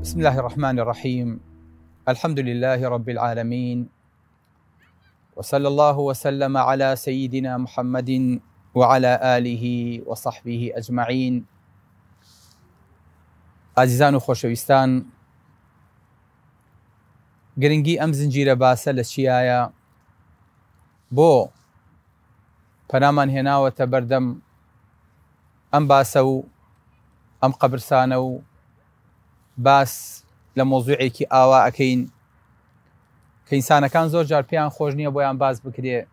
بسم الله الرحمن الرحیم الحمد لله رب العالمین وصلى الله وسلم على سيدنا محمد وعلى آله وصحبه أجمعين. ئازیزان و خۆشەویستان، گرنگی ئەم زنجیرە باسە لە چیایە؟ بۆ پەنامان هێناوەتە بەردەم ئەم باسە و ئەم قەبرسانە و باس لە مۆزوعێکی ئاوا ئەکەین کە ئینسانەکان زۆر جار پێیان خۆش نییە بۆیان باس بکرێ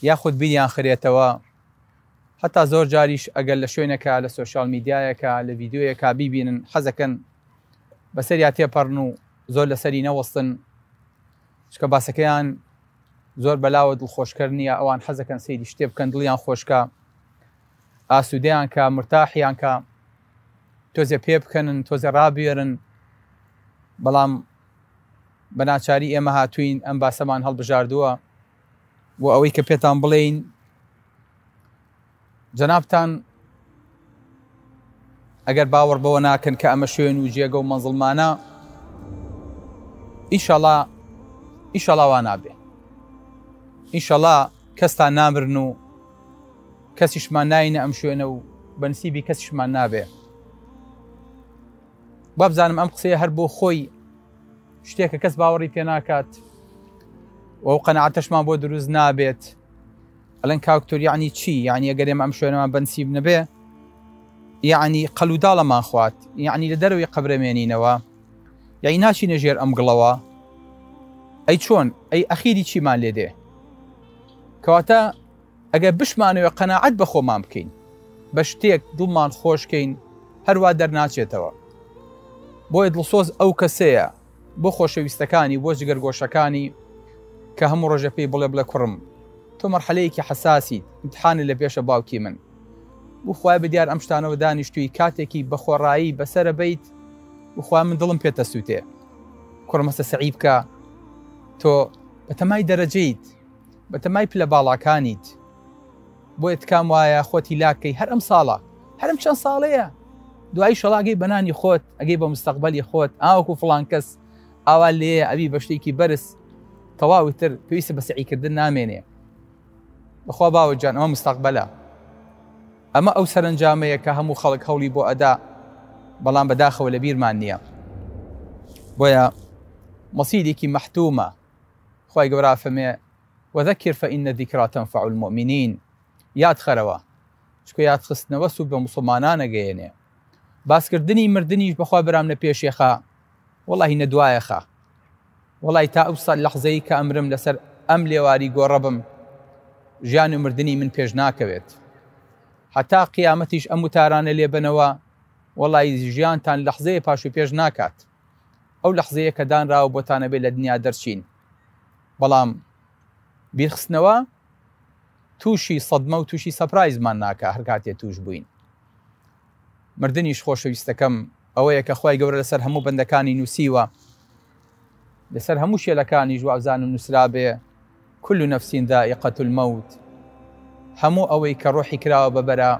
یاخود بیریان خرێتەوە، هەتا زۆر جاریش ئەگەر لە شوێنێکا، لە سۆشیال میدیایەکا، لە ڤیدیۆیەکا بیبینن حەزەکەن بەسەریا تێپەڕن و زۆر لەسەری نەوەستن، چونکە باسەکەیان زۆر بەلاوە دڵخۆشکەر نییە. ئەوان حەزەکەن سەیری شتێ بکەن دڵیان خۆشکە، ئاسوودەیان کە، مرتاحیان کە، تۆزێ پێ بکەنن، تۆزێ ڕابوێرن. بەڵام بە ناچاری ئێمە هاتووین ئەم باسەمان هەڵبژاردووە بۆ ئەوەی کە پێتان بڵێین جەنابتان ئەگەر باوەڕ بەوە ناکەن کە ئەمە شوێن و جێگە و مەنزڵمانە، ئیشەڵا ئیشەڵا وا نابێ، ئیشەڵا کەستان نامرن و کەسیشمان ناینە ئەم شوێنە و بەنسیبی کەسیشمان نابێ. وابزانم ئەم قسەیە هەر بۆ خۆی شتێکە کەس باوەڕی پێ ناکات و ئەو قەناعەتەشمان بۆ دروست نابێت. ئەڵێن کاکتۆر یعنی چی؟ یعنی ئەگەر ئێمە ئەم شوێنەمان بەنسیب نەبێ یعنی قەلوداڵەمان خوات، یعنی لە دەرەوەی قەبرەمێنینەوە، یعنی ناچینە ژێر ئەم گڵەوە؟ ئەی چۆن؟ ئەی ئەخیری چیمان لێ دێ؟ کەواتە ئەگەر بشمانەوێ قەناعەت بە خۆمان بکەین، بە شتێک دڵمان خۆشکەین، هەروا دەرناچێتەوە. بۆیە دڵسۆز ئەو کەسەیە بۆ خۆشەویستەکانی، بۆ جگەرگۆشەکانی، کە هەموو ڕۆژێ پێی بڵێ بڵێ کوڕم تۆ مەرحەلەیەکی حەساسیت، ئیمتحانت لە پێشە باوکی من. بخوایە بە دیار ئەم شتانەوە دانیشتووی، کاتێکی بە خۆڕایی بەسەرە بیت، بخوا من دڵم پێت دەسووتێ. کوڕم هەستە سەعی بکە، تۆ بەتەمای دەرەجەیت، بەتەمای پلە باڵاکانیت، بۆیە تکام وایە خۆتی لاکەی هەر ئەم ساڵە، هەر ئەم چەند ساڵەیە، دوایی شەڵا ئەگەی بە نانی خۆت، ئەگەی بە مستەقبەلی خۆت، ئاوەکو فڵان کەس ئاوا لێیە ئەبی بە شتێکی بەرز، تەواوی تر پێویستە بە سەعیکردن نامێنێ. بەخوا باوە جان ئەمە مستەقبەلە، ئەمە ئەو سەرەنجامەیە کە هەموو خەڵک هەوڵی بۆ ئەدا، بەڵام بەداخەوە لە بیرمان نییە. بۆیە مەسیرێکی مەحتومە. خوای گەورە ئەفەرمێ، وذکر فإن الذکری تنفع المؤمنین، یاد خەرەوە، چونکە یادخستنەوە سوود بە موسڵمانان ئەگەیەنێ. باسکردنی مردنیش بەخوا برام نە پێشێ خا، وەڵاهی نە دوایە خا. وەڵاهی تا ئەو لەحزەی کە ئەمرم لەسەر ئەم لێواری گۆڕە بم، ژیان و مردنی من پێش ناکەوێت. هەتا قیامەتیش ئەم وتارانە لێ بەنەوە، وەڵاهی ژیانتان لەحزەیە پاش و پێش ناکات. ئەو لەحزەیە کە دانراوە بۆتان ئەبێ لە دنیا دەرچین. بەڵام بیرخستنەوە تووشی سەدمە و تووشی سەپرایزمان ناکا هەر کاتێ تووش بووین. مردنیش خۆشەویستەکەم ئەوەیە کە خوای گەورە لەسەر هەموو بەندەکانی نووسیوە، لەسەر هەموو شێلەکانیش وابزانم نووسرابێ كل نفس ذائقة الموت، هەموو ئەوەی کە ڕۆحی کراوە بەبەرە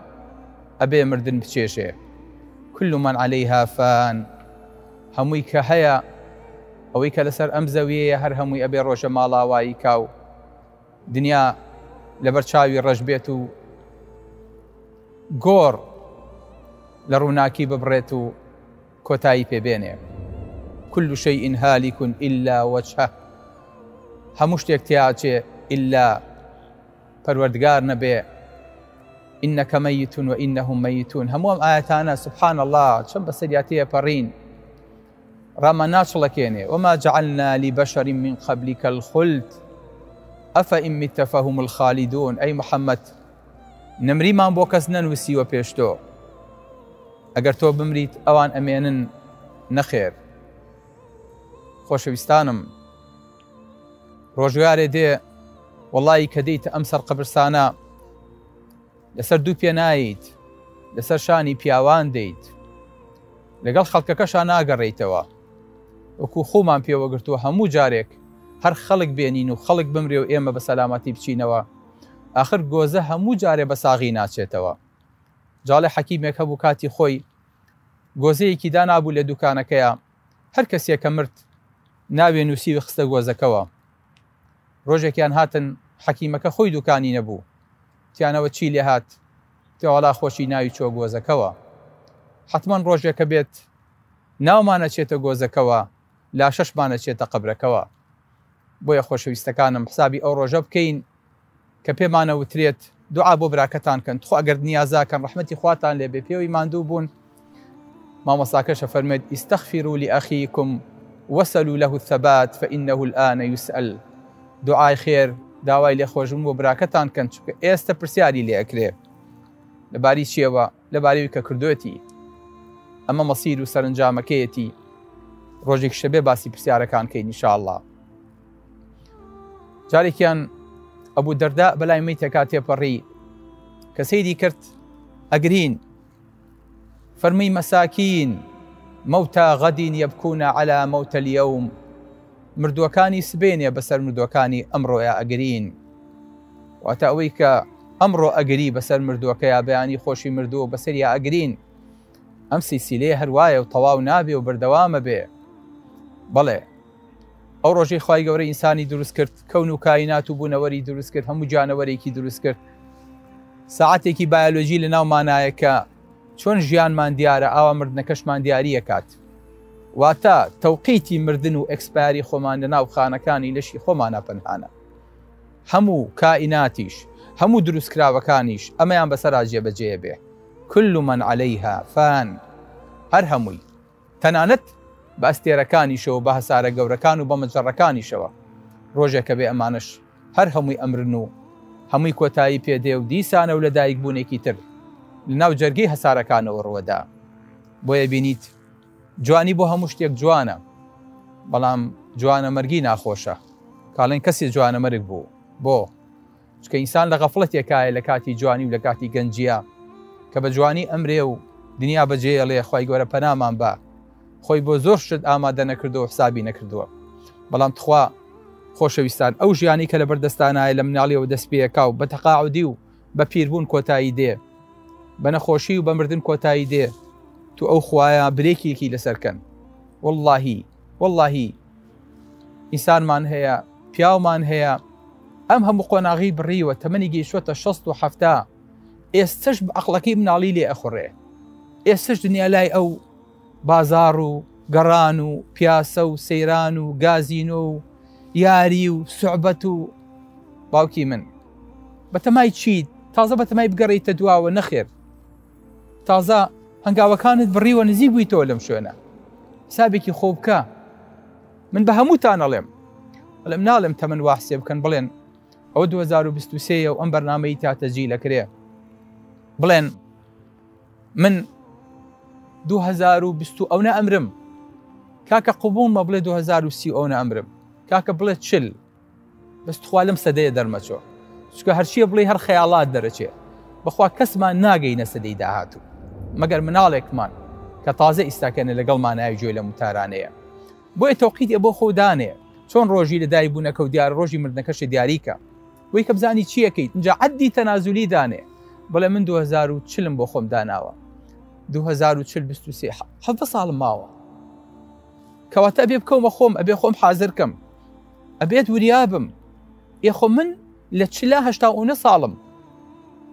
ئەبێ مردن بچێژێ. كل من عليها فان، هەمووی کە هەیە، ئەوەی کە لەسەر ئەم زەویەیە هەر هەمووی ئەبێ ڕۆژە ماڵاوایی کا و دنیا لەبەر چاوی ڕەش بێت و گۆڕ لە ڕووناکی ببڕێت و کۆتایی پێ بێنێ. كل شيء هالك إلا وجهه، هەموو شتێک تیاچێ ئیلا پەروەردگار نەبێ. إنك ميت وإنهم ميتون. هەموو ئەم ئاەتانە سبحان الله چەند بەسەریا تێپەڕین، ڕامان ناچڵەکێنێ. وما جعلنا لبشر من قبلك الخلد أفإن مت فهم الخالدون. ئەی محەممەد نەمریمان بۆ کەس نەنووسیوە پێش تۆ، ئەگەر تۆ بمریت ئەوان ئەمێنن. نەخێر خۆشەویستانم، ڕۆژگارێ دێ وەڵایی کە دێیتە ئەم سەر قەبرسانە لەسەر دوو پێ نایەیت، لەسەر شانی پیاوان دێیت، لەگەڵ خەڵکەکەشا ناگەڕێیتەوە. وەکو خۆمان پێوەگرتووە هەموو جارێک هەر خەڵک بێنین و خەڵک بمرێ و ئێمە بە سەلامەتی بچینەوە. ئاخر گۆزە هەموو جارێ بە ساغی ناچێتەوە. جاڵێ حەکیمێک هەبوو کاتی خۆی گۆزەیەکی دانابوو لە دوکانەکەیا. هەر کەسێ کە مرد ناوێ نووسیوی خستە گۆزەکەوە. ڕۆژێکیان هاتن حەکیمەکە خۆی دوکانی نەبوو. تیانەوە چی لێ هات تێواڵا خۆشی ناوی چووە گۆزەکەوە. حەتمەن ڕۆژێ کە بێت ناومان ئەچێتە گۆزەکەوە لاشەشمان ئەچێتە قەبرەکەوە. بۆیە خۆشەویستەکانم حسابی ئەو ڕۆژە بکەین کە پێمانە وترێت دوعا بۆ براکەتان کەن تخوا گەر نیازاکەن ڕەحمەتی خواتان لێ بێ پێوەی ماندوو بوون مامۆستاکەش ئەفەرموێت استغفروا لأخیکم وسلوا له الثبات فإنه الآن یسأل دوعای خێر داوای لێخۆشبوون بۆ براکەتان کەن چونکە ئێستە پرسیاری لێ ئەکرێ لەباری چیەوە لەبارەی کە کردوێتی ئەمە مەسیر و سەرنجامەکەیەتی ڕۆژێک شەبێ باسی پرسیارەکان کەین ئینشاءاللە جارێکیان ئەبوو دەردا بەلای میتەکە تێپەڕی کە سەیری کرد ئەگرین فەرمووی مەساکین مەوتا غەدین یەبکوونە عەلا مەوتە الیوم مردووەکانی سبەینێ بەسەر مردووەکانی ئەمڕۆیا ئەگرین واتە ئەوەی کە ئەمڕۆ ئەگری بەسەر مردووەکەیا بەیانی خۆشی مردووە بەسەریا ئەگرین ئەم سیسیلەیە هەروایە و تەواو نابێ و بەردەوامە بێ بەڵێ ئەو ڕۆژەی خوای گەورە ئینسانی دروست کرد کەون و کاینات و بوونەوەری دروست کرد هەموو گیانەوەرێکی دروست کرد ساعتێکی بایۆلۆژی لە ناو مانایە کە چۆن ژیانمان دیارە ئاوا مردنەکەشمان دیاریە کات واتە تەوقیتی مردن و expiry خۆمان لە ناو خانەکانی لەشی خۆمانە پەنهانە هەموو کائیناتیش هەموو دروستکراوەکانیش ئەمەیان بەسەرا جێبەجێ بێ كل من عليها فان هەر هەمووی تەنانەت بە ئەستێرەکانیشەوە، بە هەسارە گەورەکان و بە مەجەڕەکانیشەوە. ڕۆژێک هەبێ ئەمانەش هەر هەمووی ئەمرن و هەمووی کۆتایی پێ دێ و دیسانەو لەدایکبوونێکی تر لە ناو جەرگەی هەسارەکانەوە ڕووەدا. بۆیە بینیت جوانی بۆ هەموو شتێک جوانە، بەڵام جوانەمەرگی ناخۆشە. کاڵێن کەسێ جوانەمەرگ بوو. بۆ؟ چونکە ئینسان لە غەفڵەتێکایە لە کاتی جوانی و لە کاتی گەنجیە کە بە جوانی ئەمرێ و دنیا بەجێیەڵێ خوای گەورە پەنامان بە خۆی بۆ زۆر شت ئامادە نەکردو و حسابی نەکردووە بەڵام تخوا خۆشەویستان ئەو ژیانی کە لە بەردەستانایە لە مناڵیەوە دەست پێەکا و بە تەقاعودی و بە پیربوون کۆتایی دێ بە نەخۆشی و بە مردن کۆتایی دێ تو ئەو خوایە برێکێکی لەسەرکەن واللهی واللهی ئینسانمان هەیە پیاومان هەیە ئەم هەموو قۆناغی بڕیوە تەمەنی گەیشتوەتە شەست و حەفتا ئێستەش بە عەقڵەکەی مناڵی لێ ئەخوڕێ ئێستەش دنیا لای ئەو بازاڕ و گەڕان و پیاسە و سەیران و گازینۆ و یاری و سوعبەت و باوکی من بەتەمای چیت تازە بەتەمای بگەڕیتە دواوە نەخێر تازە هەنگاوەکانت بڕیوە نزیک بوویتەوە لەم شوێنە حسابێکی خۆ بکە من بە هەمووتان ئەڵێم بەڵێم ناڵێم تەمەن وا حسێب بکەن بڵێن ئەوە 2023 و ئەم بەرنامەی تا تەجیل ئەکرێ بڵێن من 2020 ئەو نە ئەمرم کاکە قوبوڵمە بڵێ 2030 ئەو نە ئەمرم کاکە بڵێ چل بەس تخوا لەم سەدەیە دەرمەچۆ چکە هەرچیە بڵێ هەر خەیاڵات دەرەچێ بەخوا کەسمان ناگەینە سەدەی داهاتوو مەگەر مناڵێکمان کە تازە ئیستاکەنە لەگەڵمان ناوی گوێ لە متارانەیە بۆیە تەوقیت بۆ خۆ دانێ چۆن ڕۆژی لە دایک بوونەکە و دیار ڕۆژی مردنەکەشی دیاریکە بۆی کە بزانی چیەکەیت اینجا عەدی تەنازولی دانێ بڵێ من 2040 بۆ خۆم داناوە 2040 23 17 ساڵم ماوە کەواتە ئەبێ بکەومە خۆم ئەبێ خۆم حازر کەم ئەبێت وریابم یخۆ من لە چلا هەشتا و ساڵم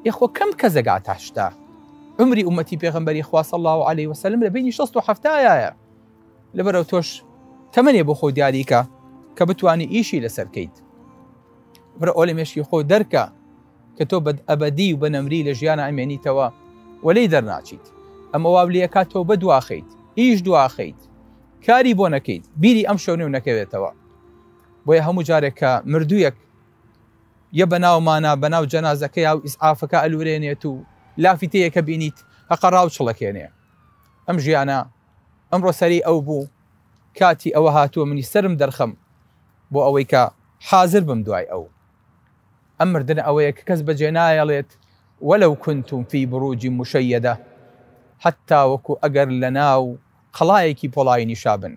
یخۆ کەم کە زەگات هەشتا عمری ئومەتی پێغەمبەری خوا صلی الله علیه وسلم لە بینی 67 یایە لەبەرەوە تۆش تەمەنێ بۆ خۆ دیاریکە کە بتانی ئیشی لەسەر کەیت برە ئەو لە مێشکی خۆ دەرکە کە تۆ بە ئەبەدی و بە نەمری لە ژیانە ئەمێنیتەوە و لێی دەرناچیت ئەمە واو لێکاتەوە بە دواخەیت ئیش دواخەیت کاری بۆ نەکەیت بیری ئەم شەونێ و نەکەوێتەوە بۆیە هەموو جارێک کە مردوویەک یە بەناومانە بەناو جەنازەکەیا و ئیسعافەکە ئەلورێنێت و لافیتەیەکە بینیت هەقە ڕاو چڵەکێنێ ئەم ژیانە ئەمڕۆ سەری ئەو بوو کاتی ئەوە هاتووە منی سەرم دەرخەم بۆ ئەوەی کە حازر بم دوای ئەو ئەم مردنە ئەوەیە کە کەس بەجێ نایەڵێت ولو کنتم فی بروج مشیدە حەتتا وەکو ئەگەر لەناو قەڵایەکی پۆڵاینیشا بن.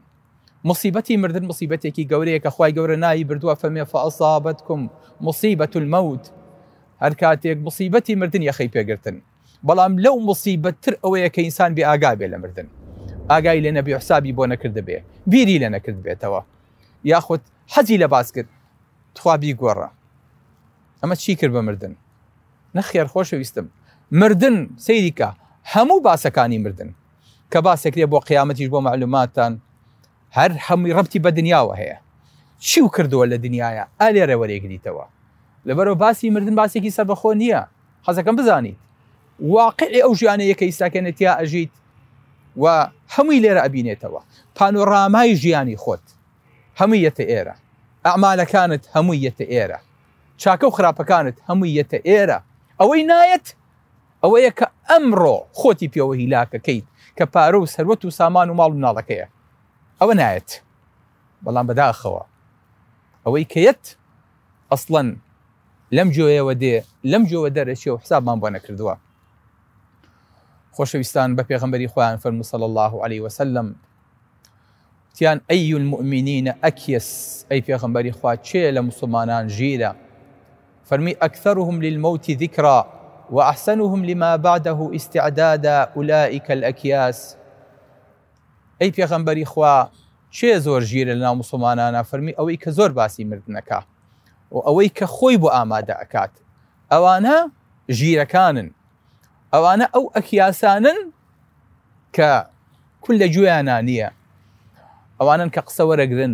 موسیبەتی مردن موسیبەتێکی گەورەیە کە خوای گەورە ناوی بردووە فەرمووی فاصابتکم مصیبە الموت هەر کاتێک موسیبەتی مردن یەخەی پێگرتن بەڵام لەو موسیبەتتر ئەوەیە کە ئینسان بێ ئاگا بێ لە مردن. ئاگای لێ نەبێ حسابی بۆ نەکردبێ بیری لێ نەکردبێتەوە یاخود حەزی لە باس کرد تخوا بیگۆڕە ئەمە چی کرد بە مردن نەخێر خۆشەویستم مردن سەیریکە هەموو باسەکانی مردن کە باسێکرێ بۆ قیامەتیش بۆ معلوماتان هەر هەمووی ڕەبتی بە دنیاوە هەیە چی و کردووە لە دنیاە ئا لێرە وەرێگریتەوە لەبەرەوە باسی مردن باسێکی سەربەخۆ نییە حەزەکەم بزانیت واقعی ئەو ژیانەیە کە ئیستاکەنە تیا ئەژیت و هەمووی لێرە ئەبینێتەوە پانۆرامای ژیانی خۆت هەمووی یەتە ئێرە ئەعمالەکانت هەمووی یەتە ئێرە چاکە و خراپەکانت هەمووی یەتە ئێرە ئەوەی نایەت ئەوەیە کە ئەمڕۆ خۆتی پێوە هیلاکەکەیت کە پارە و سەروەت و سامان و ماڵ و مناڵەکەیە ئەوە نایەت بەڵام بەداخەوە ئەوەی کە یەت ئەسڵەن لەم جۆیەوە دێ لەم جۆوە دەرەچێ و حسابمان بۆ نەکردووە خۆشەویستان بە پێغەمبەری خۆیان فەرموو صلی الله علیه وسلم تیان ئەی المؤمنین ئەکیس ئەی پێغەمبەری خوا کێ لە موسڵمانان ژیرە فەرمی أكثرهم للموت ذكرا وأحسنهم لما بعده استعدادا أولئك الأكياس ئەی پێغەمبەری خوا کێ زۆر ژیرە لەناو موسڵمانانا فەرمی ئەوەی کە زۆر باسی مردنەکا و ئەوەی کە خۆی بۆ ئامادە ئەکات ئەوانە ژیرەکانن ئەوانە ئەو ئەکیاسانن کە کول لە گوێیانە نییە ئەوانن کە قسە وەرەگرن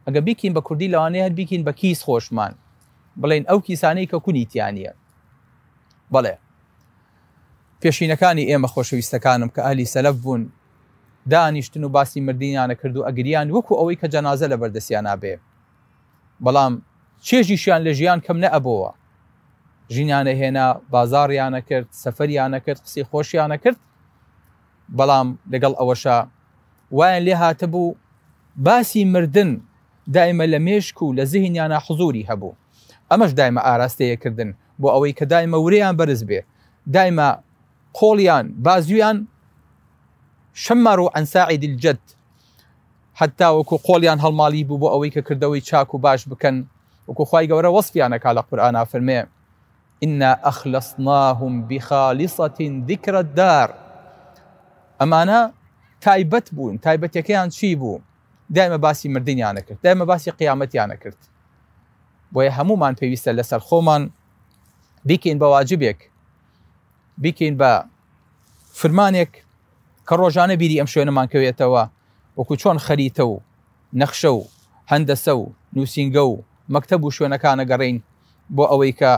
ئەگە بیکین بە کوردی لەوانەیە هەر بیکین بە کیس خۆشمان بڵێن ئەو کیسانەی کە کونی تیانە بەڵێ پێشینەکانی ئێمە خۆشەویستەکانم کە ئەهلی سەلەف بوون دانیشتن و باسی مردنیانە کرد و ئەگریان وەکو ئەوەی کە جەنازە لە بەردەستیانا بێ بەڵام چێژیشیان لە ژیان کەم نەئەبۆوە ژینیانە هێنا بازاڕیانە کرد سەفەریانە کرد قسەی خۆشیانە کرد بەڵام لەگەڵ ئەوەشا وایان لێ هاتبوو باسی مردن دایمە لە مێشک و لە زهنیانە حزوری هەبوو ئەمەش دایمە ئاراستەیە کردن بۆ ئەوەی کە دایمە ورەیان بەرز بێ دایمە قۆڵیان بازویان شمروا عن ساعد الجد حتا وەکو قۆڵیان هەڵماڵی بوو بۆ ئەوەی کە کردەوەی چاک و باش بکەن وەکو خوای گەورە وەصفیانەکا لە قورئانا فەرمێ إنا أخلصناهم بخالصة ذکر الدار ئەمانە تایبەت بوون تایبەتەکەیان چی بوو دایمە باسی مردنیانە کرد دایمە باسی قیامەتیانە کرد بۆیە هەمومان پێویستە لەسەر خۆمان بیکەین بە واجبێک بیکەین بە فرمانێک کە ڕۆژانە بیری ئەم شوێنەمان کەوێتەوە وەکو چۆن خەریتە و نەخشە و هەندەسە و نووسینگە و مەکتەب و شوێنەکانە گەڕین بۆ ئەوەی کە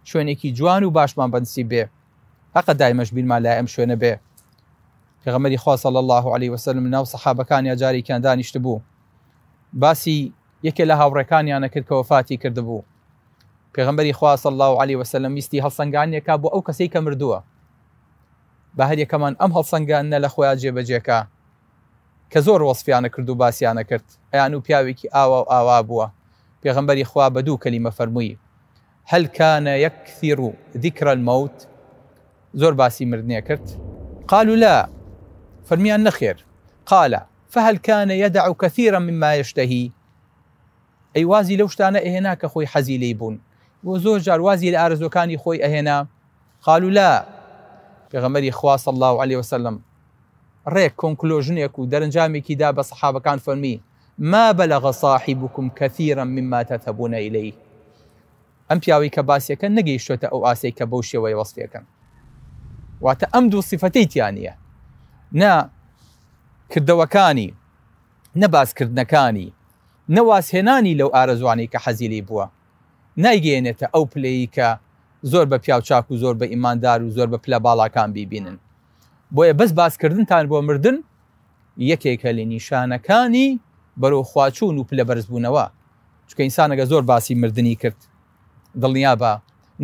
شوێنێکی جوان و باشمان بەنسیب بێ هەقە دایمەش بیرمان لای ئەم شوێنە بێ پێغەمبەری خوا صلی الله علیه وسلم ناو سەحابەکانیا جارێکیان دانیشتبوو باسی یەکێ لە هاوڕێکانیانە کرد کە وەفاتی کردبوو پێغەمبەری خوا صلی اللە علیە وسلم ویستی هەڵسەنگاندنێکا بۆ ئەو کەسەی کە مردووە با هەر یەکەمان ئەم هەڵسەنگاندنە لە خۆیان جێبەجێکا کە زۆر وەصفیانە کرد و باسیانە کرد ئەیان و پیاوێکی ئاوا و ئاوا بووە پێغەمبەری خوا بە دوو کەلیمە فەرمووی هل كان يكثر ذكر الموت زۆر باسی مردنێ کرد قالوا لا فەرمیان نەخێر قال فهل كان يدع كثيرا مما يشتهي ئەی وازی لەو شتانە ئەهێنا کە خۆی حەزی لێی بوون و زۆر جار وازی لە ئارەزووەکانی خۆی ئەهێنا؟ قالوا لا پێغەمبەری خوا صلی اللە علیە وسلم ڕێک conclusion ێک و دەرەنجامێکی دا بە سەحابەکان فەرمی ما بلغ صاحبكم كثيرا مما تذهبون إليه ئەم پیاوەی کە باسیەکەن نەگەیشتۆتە ئەو ئاستەی کە بەو شێوەیە وەسفیەکەن واتە ئەم دوو سیفەتەی تیا نییە نە کردەوەکانی نە باسکردنەکانی نە وازهێنانی لەو ئارەزوانەی کە حەزی لێی بووە نایگەیەنێتە ئەو پلەیەی کە زۆر بە پیاوچاک و زۆر بە ئیماندار و زۆر بە پلە باڵاکان بیبینن. بۆیە بەس باسکردنتان بۆ مردن یەکێکە لە نیشانەکانی بەرەو خواچوون و پلە بەرزبوونەوە، چونکە ئینسان ئەگەر زۆر باسی مردنی کرد دڵنیابە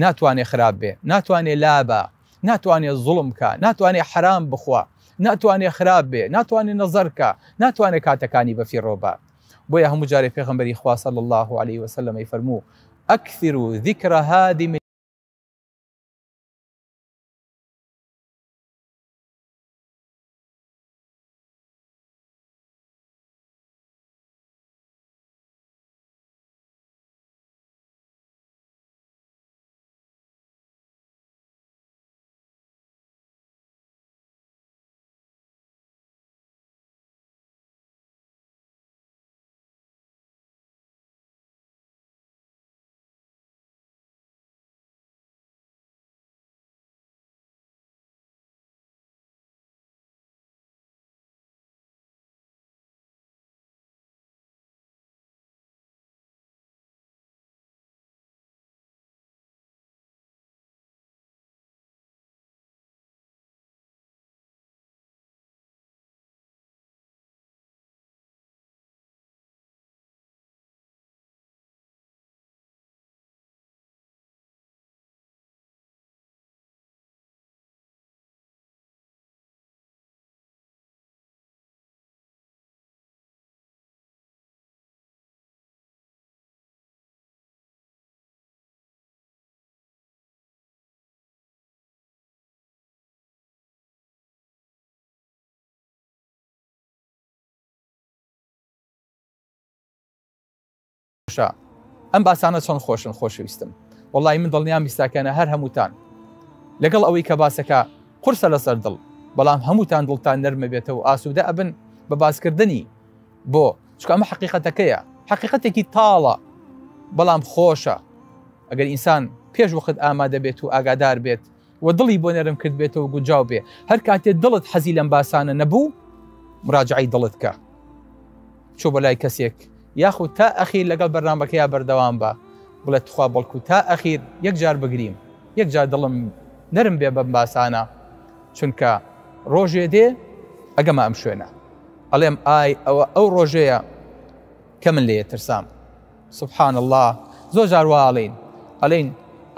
ناتوانێ خراپ بێ، ناتوانێ لابا، ناتوانێ زوڵم بکا، ناتوانێ حەرام بخوا، ناتوانێ خراپ بێ، ناتوانێ نەزەر بکا، ناتوانێ کاتەکانی بەفیڕۆ با. بۆیە هەموو جارێ پێغەمبەری خوا صلی اللە علیه وسلم ئەیفەرموو، اکثروا ذکر هادم خۆشە ئەم باسانە چەند خۆشن خۆشەویستم وەڵی من دڵنیام بیستاکانە هەر هەمووتان لەگەڵ ئەوەی کە باسەکە قورسە لەسەر دڵ بەڵام هەمووتان دڵتان نەرمە بێتەوە ئاسوودە ئەبن بە باسکردنی بۆ چونکە ئەمە حەقیقەتەکەیە حەقیقەتێکی تاڵە بەڵام خۆشە ئەگەر ئینسان پێش وەخت ئامادە بێت و ئاگادار بێت و دڵی بۆ نەرم کرد بێتەوە گونجاو بێ هەر کاتێ دڵت حەزی لەم باسانە نەبوو مراجعی دڵت کە چۆ بۆ لای کەسێک یاخود تا ئەخیر لەگەڵ بەرنامەکەیا بەردەوام بە بڵێ تخوا بەڵکو تا ئەخیر یەک جار بگریم یەک جار دڵم نەرم بێ بەم باسانە چونکە ڕۆژێ دێ ئەگەمە ئەم شوێنە ئەڵێم ئای ئەوە ئەو ڕۆژەیە کە من لێ ترسام سبحان اللە زۆر جار وا ئەڵێین ئەڵێین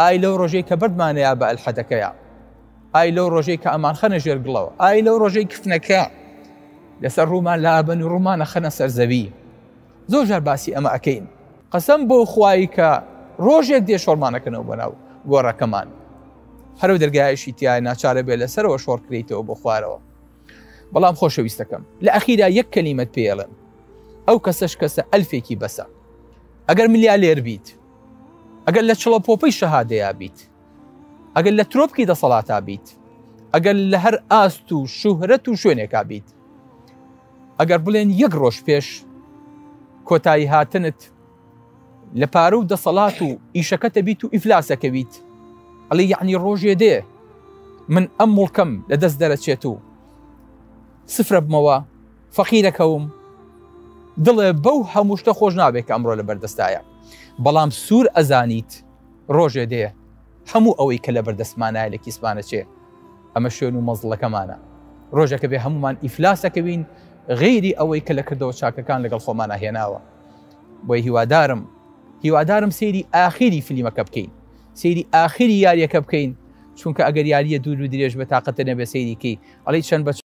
ئای لەو ڕۆژەی کە بەردمانەیە بە ئەلحەدەکەیە ئای لەو ڕۆژەی کە ئەمان خەنە ژێر گڵەوە ئای لەو ڕۆژەی کفنەکە لەسەر ڕوومان لابن و ڕوومانە خەنە سەر زەوی زۆر جار باسی ئەمە ئەکەین قەسەم بۆ خوایی کە ڕۆژێک دێ شۆڕمانەکەنەوە بۆ ناو گۆڕەکەمان هەرو دەرگایشی تیا ناچارە بێ لەسەرەوە شۆڕکرێیتەوە بۆ خوارەوە بەڵام خۆشەویستەکەم لە ئەخیرا یەک کەلیمەت پێڵم ئەو کەسەش کەسە ئەلفێکی بەسە ئەگەر ملیالێر بیت ئەگەر لە چڵە پۆپەی شەهادەیا بیت ئەگەر لە ترۆپکی دەسەڵاتا بیت ئەگەر لە هەر ئاست و شوهرەت و شوێنێکا بیت ئەگەر بڵێن یەک ڕۆژ پێش کۆتایی هاتنت لە پارە و دەسەڵات و ئیشەکەتە بیت و ئیفلاسەکەویت ئەڵێ یعنی ڕۆژێ دێ من ئەم مڵکەم لە دەست دەرەچێت و سفرە بمەوە فەقیرەکەوم دڵێ بەو هەموو شتە خۆش نابێت کە ئەمڕۆ لە بەردەستایە بەڵام سوور ئەزانیت ڕۆژێ دێ هەموو ئەوەی کە لە بەردەستمانایە لە کیسمانە چێ ئەمە شوێن و مەزڵەکەمانە ڕۆژەکە بێ هەمومان ئیفلاسەکەوین غیری ئەوەی کە لە کردەوە چاکەکان لەگەڵ خۆمانە هێناوە بۆی هیوادارم هیوادارم سەیری ئاخیری فلیمەکە بکەین سەیری ئاخیری یاریەکە بکەین چونکە ئەگەر یاریە دوور و درێژ بە تاقەتە نەبێ سەیریکەی ئەڵی چەند بە.